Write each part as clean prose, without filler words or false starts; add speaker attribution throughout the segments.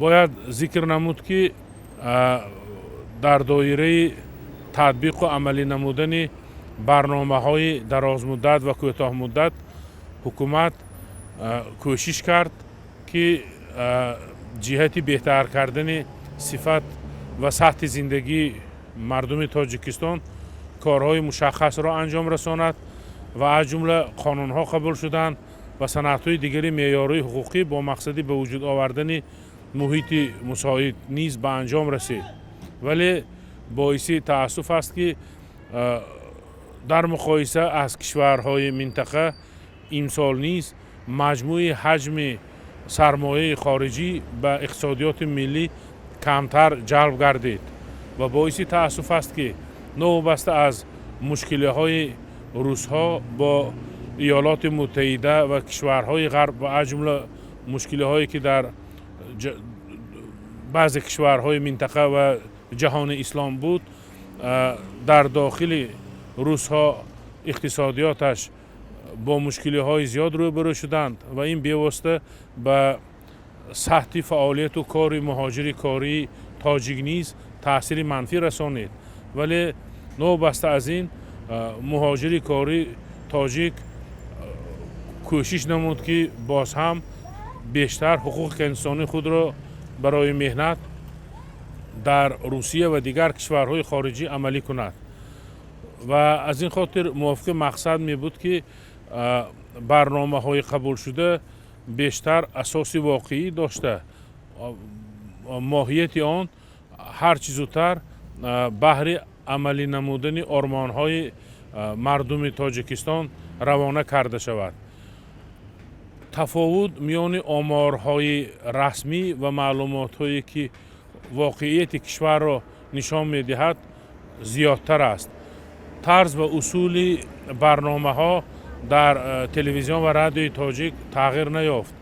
Speaker 1: Бояд зикр намуд, ки дар доираи татбиқу амалӣ намудани барномаҳои дарозмуддат ва кӯтоҳмуддат ҳукумат кӯшиш кард, ки ҷиҳати беҳтар кардани сифат ва сатҳи зиндагии мардуми Тоҷикистон корҳои мушаххасро анҷом расонад ва аз ҷумла қонунҳо қабул шуданд ва санадҳои дигари меъёрии ҳуқуқӣ бо мақсади ба вуҷуд овардани муҳити мусоид низ ба анҷом расид. Вале боиси таассуф аст, ки дар муқоиса аз кишварҳои минтақа имсол низ маҷмӯи ҳаҷми сармояи хориҷӣ ба иқтисодиёти миллӣ камтар ҷалб гардид ва боиси таассуф аст, ки новобаста аз мушкилиҳои русҳо бо Иёлоти Муттаҳида ва кишварҳои Ғарб ва аз ҷумла мушкилиҳое, ки дар баъзе кишварҳои минтақа ва ҷаҳони ислом буд, дар дохили русҳо иқтисодиёташ бо мушкилиҳои зиёд рӯбарӯ шуданд ва ин бевосита ба сатҳи фаъолияту кори муҳоҷири кории тоҷик низ таъсири манфӣ расонид. Вале новобаста аз ин муҳоҷири кории тоҷик кӯшиш намуд, ки боз ҳам бештар ҳуқуқи конститутсионии худро барои меҳнат дар Русия ва дигар кишварҳои хориҷӣ амалӣ кунад ва аз ин хотир мувофиқи мақсад мебуд, ки барномаҳои қабулшуда бештар асоси воқеӣ дошта, моҳияти он ҳарчи зудтар баҳри амалӣ намудани ормонҳои мардуми Тоҷикистон равона карда шавад. Тафовут миёни оморҳои расмӣ ва маълумотҳое, ки воқеияти кишварро нишон медиҳад, зиёдтар аст. Тарз ва усули барномаҳо дар телевизион ва радиои тоҷик тағйир наёфт,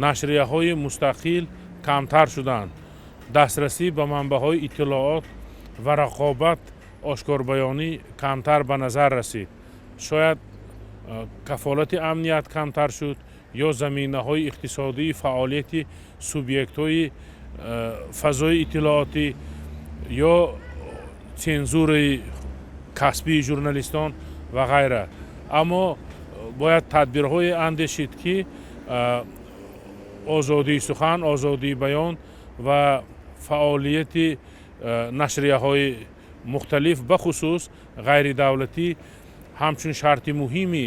Speaker 1: нашрияҳои мустақил камтар шуданд, дастрасӣ ба манбаъҳои иттилоот ва рақобат, ошкорбаёнӣ камтар ба назар расид. Шояд кафолати амният камтар шуд ё заминаҳои иқтисодии фаъолияти субъектҳои фазои иттилоотӣ ё цензураи касбии журналистон ва ғайра. Аммо бояд тадбирҳое андешид, ки озодии сухан, озодии баён ва фаъолияти нашрияҳои мухталиф, бахусус ғайридавлатӣ, ҳамчун шарти муҳими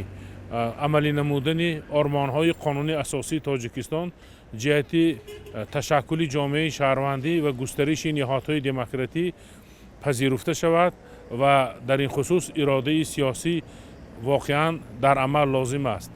Speaker 1: амалӣ намудани ормонҳои қонуни асосии Тоҷикистон ҷиҳати ташаккули ҷомеаи шаҳрвандӣ ва густариши ниҳодҳои демократӣ пазируфта шавад ва дар ин хусус иродаи сиёсӣ воқеан дар амал лозим аст.